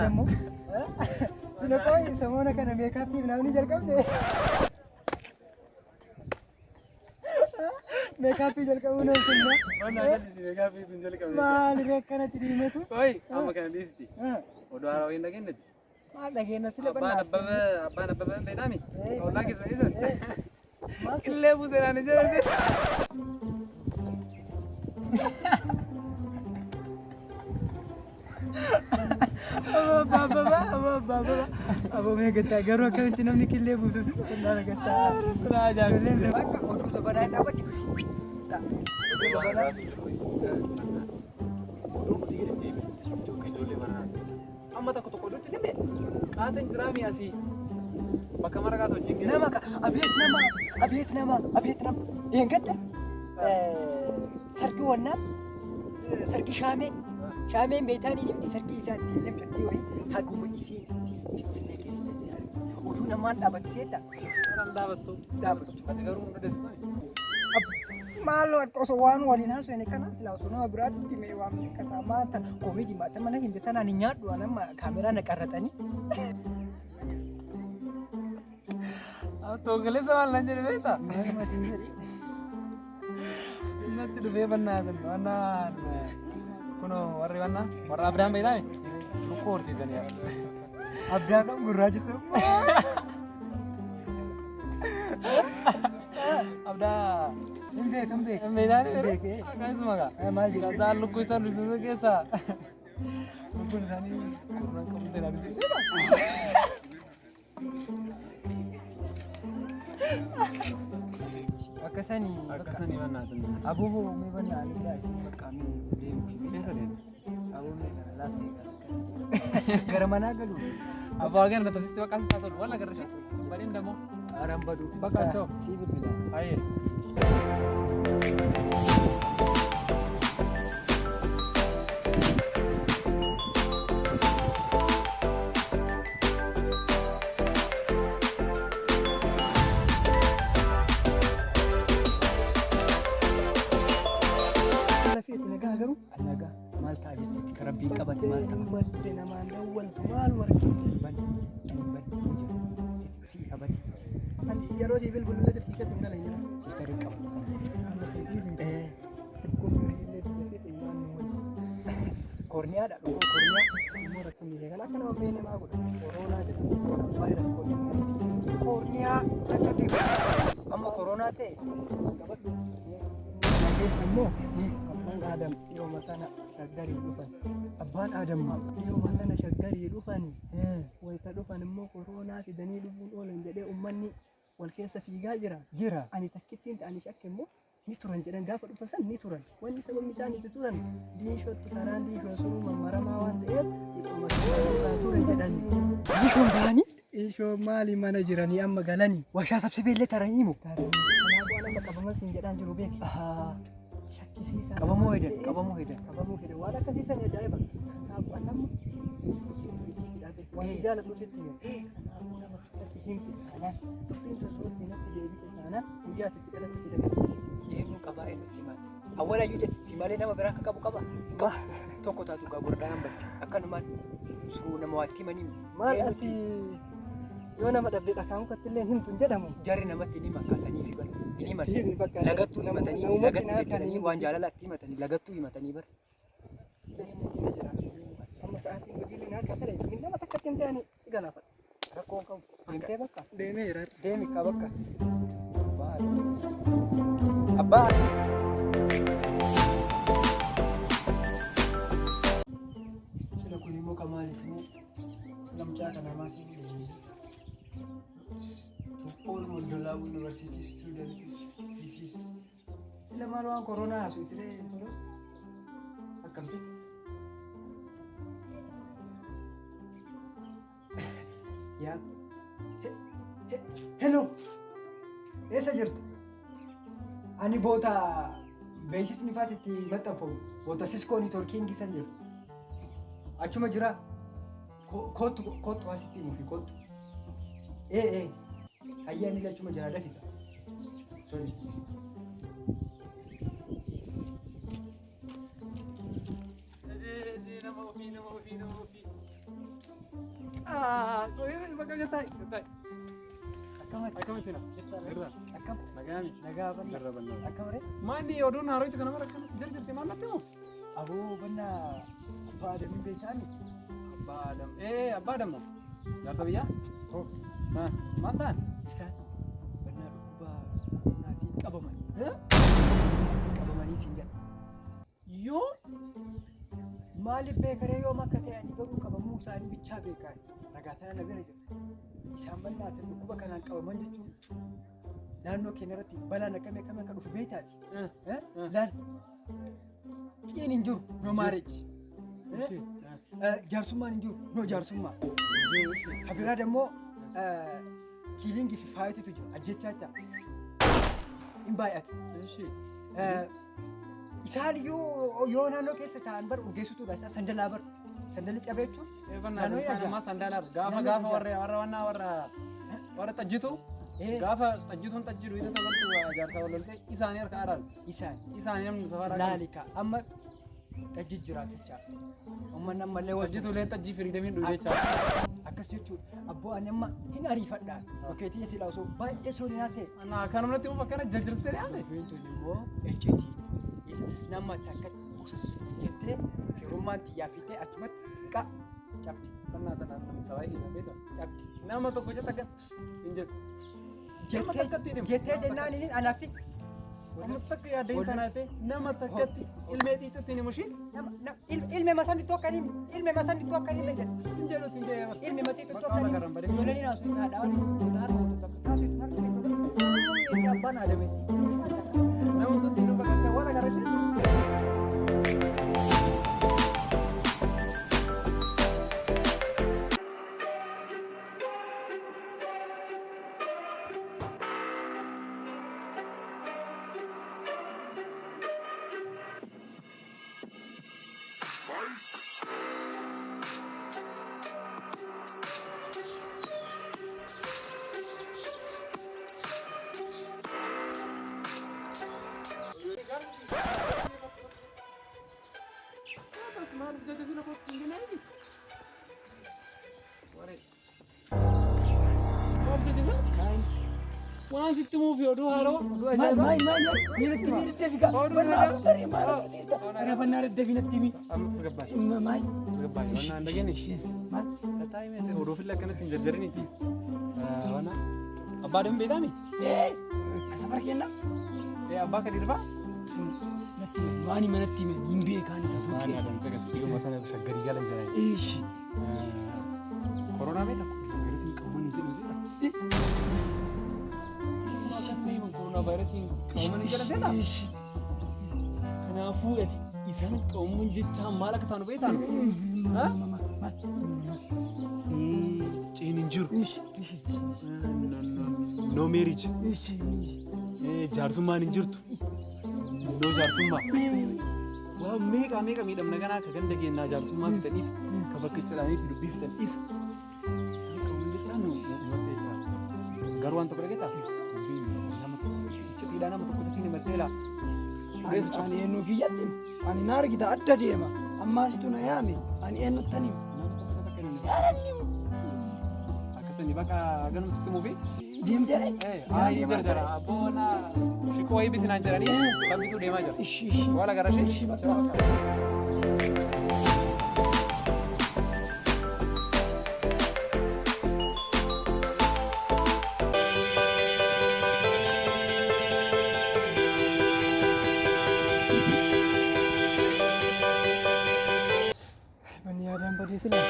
Dammoo. Sila qoy samoona kana meekaappii namni jalqabne. Meekaappii jalqabuu nan sunna. Manna akkasii meekaappii tun jalqabne. Maal akkanatti diimatu? Qoy amma kana dhiisiti. Oduu haaraa wayii hin dhageenyeti. Maal dhageenya sila Abbaan banna. Abbabee abbaan Abbabee hin beektaami? Eh. Ollaa keessa dhiisan. Maal Qillee buusee naan hin jedhe. Aboo mee gattaa garuu akkamitti namni killee buusu si qonnaa gattaa. Silaa ajaa'iba. Ijoolleen bakka oduu zabanaa hin dhaabbatti. Oduu zabanaa. Amma tokko tokko oduutti dhimme qaata hin jiraa mi'a asii bakka mara qaata wajjin geessu. Nama ka abeet nama abeet nama abeet nama dheengadda sarki wannaa sarki shaamee shaameen beektaan inni miti sarkii isaa ittiin lamcatti wayii haguma isiin ittiin finfinnee keessatti oduu namaan dhaabatti seetta Kan dhaabattu. dhaabattu. Ati garuu hin odeessitu. Maaloo osoo waan waliin haasofne kana silaa osoo nama biraatti mee waan meeqataa maal tana koomedii maata mana himte tanaan hin nyaadhu an amma kaameraa na qarraxanii. Toogaleessa maal naan jedhe beektaa? Maaluma siin jedhe. Natti dhufee bannaa bannaan kunoo warri bannaa warra abdaan beektaa lukkuu horsiisanii Abdaa kan gurraacha sammuu. Abdaa Hin beeku hin beeku. hin beektaa Hin beeku. Akkasuma gaa. Maal jedhe? Kasaan lukkuu isaan horsiisan keessaa lukkuun isaanii kurnan qabu ta'e naan jedhe. Akka sanii Akka sanii bannaa tun. Aboo hoo mee bannaa alilaa isin bakka mee deemuuf. Keessa deemu. Aboo mee gara Las Vegas gara manaa galu. Abbaa gara na tolchiste bakka asitti haa tolu. Walla garra ishee. Badeen dammoo. Aran badu. Bakka achoo. Sii bilbila. Baay'ee. Lafeeti nagaa garuu nagaa maal ta'a jetteetti kan rabbiin qabate maal ta'a. Badde namaan dawwaltu maal warqee. Badde ani badde hin jiru si qabate Ani si yeroo si bilbilullee silkii keetti hin galan jira. siistarii qabate sana. Dhukkubni illee biyya feete waan nu wayya. Koorniyaadha dhuguu koorniyaa. Immoo rakkinni ishee kan akka nama beekne maa godha. Kooroonaa jedhama. Vaayirasi koorniyaa. Koorniyaa caccabee amma kooroonaa ta'e Qabadhu. Keessa immoo abbaan Aadam dhiyooma kana shaggarii dhufan. Abbaan Aadam Dhiyooma kana shaggarii dhufani. Wayita dhufan immoo kooroonaa fidanii dhufuun oolan jedhee uummanni wal keessa fiigaa jira. Jira. Ani takkittiin ta'anii shakke immoo ni turan jedhan gaafa dhufa san ni turan. Wanni sababni isaan itti turan diinshootti karaan diinshoo sunuu mammaramaa waan ta'eef xiqquma irraa ture jedhani. Diishoon bahanii Diinshoo maali mana jiranii amma galanii. Washaa sabsibeellee taranii himu. Kanaafuu an amma qabaman siin jedhaan jiru beeki. Shakkisiisaa. Qabamuu hedan qabamuu hedan. Qabamuu hedan waan akkasiisan ajaa'iba. Kanaafuu an amma waan jaaladhu sitti hime. Kanaafuu nama takkatti himte taanaan dubbiin sun soortii natti deebite taanaan guyyaa ati itti dhalatte si dagachiise. Deemuu qabaa eenyutti himaatti. Awwala iyyuu jedhe si malee nama biraa akka qabu qaba. Hin qabu. Tokko taatu gaa gordaan badde. Akkanumaan suruu nama waatti himanii miti. Maal Eenyutti ati yoo nama dhabde dhakaa mukatti illee hin himtu hin jedhamu. Jarri namatti hin himan kaasanii fi bara. Hin himan. Itti himi bakka. Lagattuu himatanii Namumatti lagatti na harkaan deddeebi'anii hin waan jaalalaatti himatanii lagattuu himatanii bara. Amma sa'aatiin hojiilee na harkaa fedhe nama takkatti himte ani si galaafadha. Rakkoo hin qabu. Deemtee bakka. Deemee jira. Deemi kaa bakka. Abbaa. Sila kun immoo qamaaliiti moo sila mucaa kana maa siin To all Mondolaabu University students, this is Sila maal waan koronaa haasuu itti ta'e tola. Akkamsi? Yaa. Hello. Eessa jirta? Ani boota beeksisni faati itti maxxanfamu. Boota Cisco networking san jiru. Achuma jira. Kottu kottu asitti himuufi kottu. Ee ee. Hayyaa inni achuma jira dafita. Sorry. Nama ofii nama ofii nama ofii. Bakka gataa gataa. Akkamatti? Akkamitti na? Irra. Akkam? Nagaami. Nagaa banna. Irra bannaa. Akkam ree? Maanni oduun haarootti kana mara akkanas jarjarti maal natti himu? Aboo banna abbaa Adamiin beektaani? Abbaa Adam. Ee abbaa Adam moo? Jaarsa biyyaa? Hoo. Maal ta'an? Isaan bannaa dhukkuba koronaatiin qabaman. Qabamanii siin jedha. Yoo Maaliif beekaree yoom akka ta'e ani garuu qabamuu isaanii bichaa beekaan ragaa tana na bira jirti. Isaan bannaatiin dhukkuba kanaan qabaman jechuun naannoo keenya irratti balaan akkamii akkamii akka dhufu beektaati. Laal ciin hin jiru no marriage. Jaarsummaan hin jiru no jaarsummaa. Kabiraa dammoo killing fi fightitu jira ajjechaa hin baay'ate. Isaan iyyuu yoo naannoo keessa taa'an bar urgeessituudha isaa sandalaa bar sandalli cabee jechuun Naannoo ammaa sandaalaa gaafa gaafa warra warra wannaa warra warra xajjitu gaafa xajjituun xajjidu isa sagaltu jaarsaa wal lolte isaanii harka araarsa. Isaan Isaanii namni safara laalika amma xajji jiraata jecha. Uummanni ammallee wal xajjitu leen xajjii firiidamiin dhufe jecha. Akkas jechuudha. Abboo ani amma hin ariifadhaan. Okeetii silaa osoo baay'ee soolinaa se'e. Anaa akkanumatti immoo akkana jarjarsitee dhiyaate. Dubbiin tun immoo iccitii. Nama takka usus jettee firummaan xiyyaa fittee achumatti qa cabdi. Qonnaa tanaan namni sabaa keenya beektu. Cabdi. Nama tokko jetta akka hin jedhu. Nama Jettee takkatti hin himu. jettee jennaan inni anaaf si. Nama takka yaadda hin tanaate nama takkatti ilmee xiixatti hin himu ishii. Ilme masan ittoo akka hin ilme masan ittoo akka hin jedhe. Sin jedhu sin jedhu. Ilme matii ittoo akka hin ijoolleen hin haasuu haadha waliin goota harma goota takka taasuu itti harka ta'e abbaan haadametti. Nama tutti hin bakka waan agarra ishee. Waan sitti muuf oduu haaroo oduu ajaa'ibaa. Maal maal maal miiratti miiratti figaa. Bannaa tarii maal tursiista? Ana bannaa daddabii natti himi. Amma tasgabbaa'e. Maal? Tasgabbaa'e. Waan aan dhageenye. Maal? Taa'ee meeshaa oduu filla akkanatti hin jarjariniiti. Waan abbaa deemu beektaami? Ee safara kennaa. Ee abbaa Kadiir fa'aa? Natti himi waan hima natti himi hin beekaan isa Maali suuqii. adamsa gasii mataa shaggarii galan jiran. Ishi. Koronaa beektaa? Vaayirasiin qabaman hin jedhu jedha. Koronaa vaayirasiin qabaman hin jedhan seetaa? Ishi. Kanaafuu ati isaan qabamuun jechaan maal akka taanu beektaan? Ciin hin jiru. Ishi. Ishi. No marriage. Ishi. Jaarsummaan hin jirtu. No jaarsummaa. Waan meeqa meeqa miidhamna kanaa ka ganda keenyaa jaarsummaa fitan isa ka bakka cidhaaniitti dubbii fitan isa. Isaan qabaman jechaan nu uummata jechaa. Garuu waan tokko dhageettaa? Dubbiin nama tokko iccitiidhaa nama tokko sitti himattee laa. Ani eenyu kiyyatti ani na argita adda deema ammaasitu na yaame ani eenyuttani Nama tokko takka hin Akkasani bakka ganuma sitti mufi. Deemtee Ay jara abboona shiqoo wayii bitinaan jedhanii sabbituu deemaa jira. Ishi ishi. Waan agarra ishee. Ishi bakka. Manni yaadaan badee sila.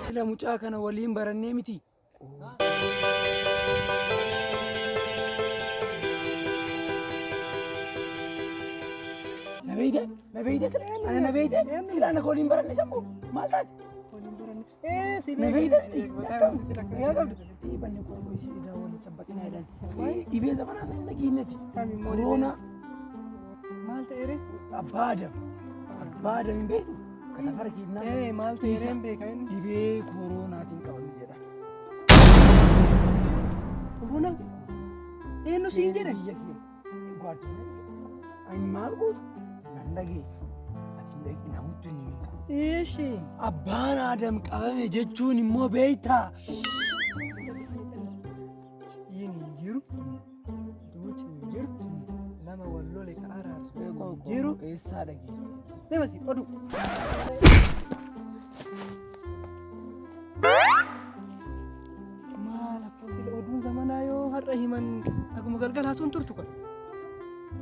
Sila mucaa kana waliin barannee miti. Na beeyte? Na beeyte sila? Ana na beeyte? Sila ana waliin baranne sammuu maal taate? Na beeyte miti? Akkam? Nagaa qabdu? Banne koo ishee waliin sabbaqinaa jedhan. Dhibee zamanaa sana dhageenyati. Koronaa. Maal ta'e ree? Abbaa Adam. Abbaa Adam hin beektu? Ka safara keenyaa sana. Maal ta'e ree hin beeka inni? Dhibee koronaatiin qabame jedha. Koronaa? Eenyu siin jedhe? Biyya kee gwaaddinya. Ani maal goota? Nan dhagee. Ati hin dhagee namoota ni beeka. Eeshi. Abbaan Aadam qabame jechuun immoo beektaa? Ciin hin jiru. Duuti hin jirtu. Nama wal lole ka araarsu hin jiru. Eessaa dhageette? Deemasi oduu. Maal abboo sila oduun zamanaa yoo har'a himan akkuma galgalaa sun turtu kan.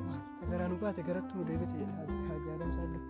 Maal garaa nu baate garatti nu deebite jedha haa jaalamsaallee.